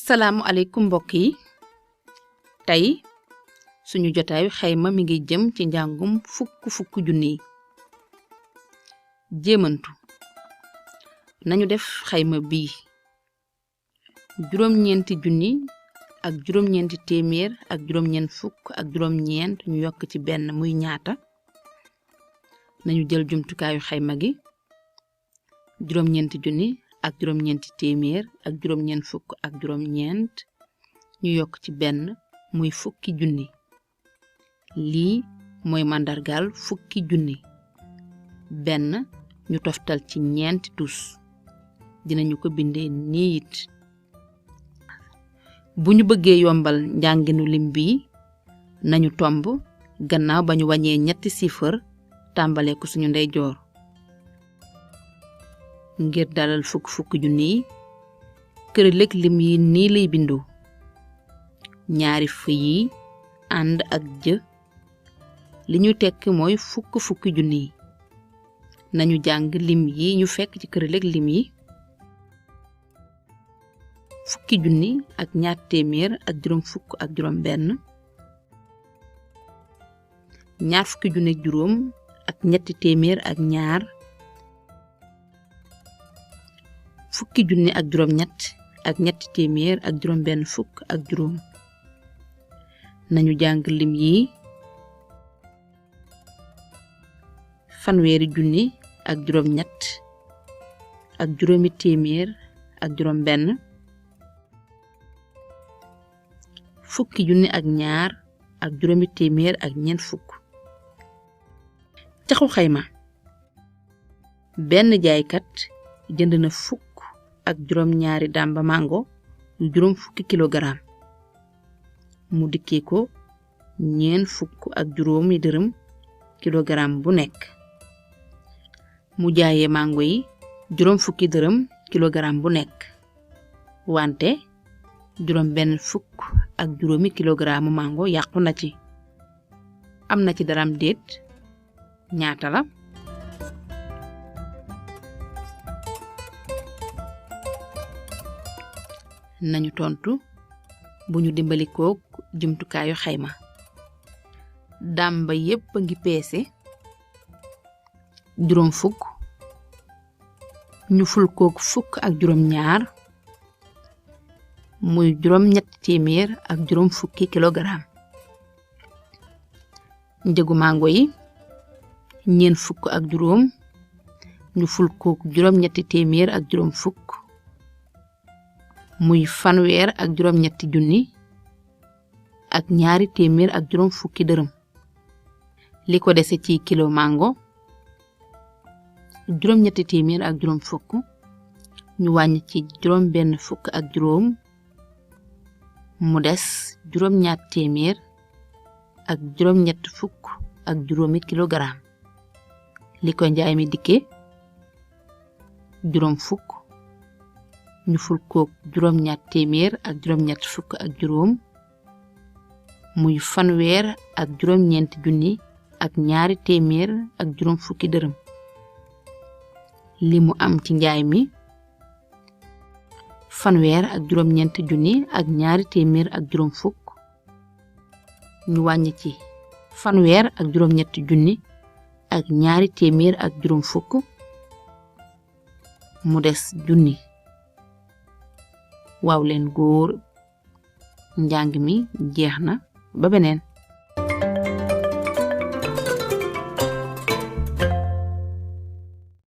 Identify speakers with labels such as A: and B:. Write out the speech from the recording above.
A: Assalamu alaikum mbokk yi tay suñu jotaayu xayma mi ngi jëm ci njàngum fukk junni jéemantu nañu def xayma bi juróom-ñeenti junni ak juróom-ñeenti téeméer ak juróom-ñeent fukk ak juróom-ñeent ñu yokk ci benn muy ñaata nañu jël jumtukaayu xayma gi juróom-ñeenti junni ak juróom-ñeenti téeméer ak juróom-ñeent fukk ak juróom-ñeent ñu yokk ci benn muy fukki junni lii mooy mandargaal fukki junni benn ñu toftal ci ñeenti tus dinañu ko bindee nii it bu ñu bëggee yombal njànginu lim bi nañu tomb gannaaw ba ñu wàññee ñetti chiffre tàmbalee ko suñu ndeyjoor ngir dalal fukk junni kërelek lim yi nii lay bindoo ñaari fu yi ànd ak jë li ñu tekk mooy fukk junni nañu jàng lim yi ñu fekk ci kërelek lim yi fukki junni ak ñaar téeméer ak juróom fukk ak juróom benn ñaar fukki junni ak juróom ak ñetti téeméer ak ñaar fukki junni ak juróom ñett ak ñetti téeméer ak juróom benn fukk ak juróom nañu jàng lim yi fanweeri junni ak juróom ñett ak juróomi téeméer ak juróom benn fukki junni ak ñaar ak juróomi téeméer ak ñeent fukk caxu xayma benn jaaykat jënd na fukk ak juróom ñaari damba mango yu juróom fukki kilogram mu dikkee ko ñeen fukk ak juróomi dërëm kilogram bu nekk mu jaayee mango yi juróom fukki dërëm kilogram bu nekk wante juróom benn fukk ak juróomi kilogramu mango yàqu na ci am na ci daram déet ñaata la nañu tontu bu ñu dimbali kook jumtukaayu xayma damba yépp ngi peese juróom fukk ñu ful kook fukk ak juróom ñaar muy juróom ñett téeméer ak juróom fukki kilogram njëgu mango yi ñeen fukk ak juróom ñu ful kook juróom ñetti téeméer ak juróom fukk muy fanweer ak juróom ñetti junni ak ñaari téeméer ak juróom fukki dërëm li ko dese ci kilo mango juróom ñetti téeméer ak juróom fukk ñu wàññ ci juróom benn fukk ak juróom mu des juróom ñaar téeméer ak juróom ñett fukk ak juróomi kilogram li ko njaay mi dikke juróom fukk ñu ful kook juróom ñaar téeméer ak juróom ñett fukk ak juróom muy fanweer ak juróom ñeent junni ak ñaari téeméer ak juróom fukki dërëm li mu am ci njaay mi fanweer ak juróom ñeent junni ak ñaari téeméer ak juróom fukk ñu wàññ ci fanweer ak juróom ñett junni ak ñaari téeméer ak juróom fukk mu des junni waaw leen góor njàng mi jeex na ba beneen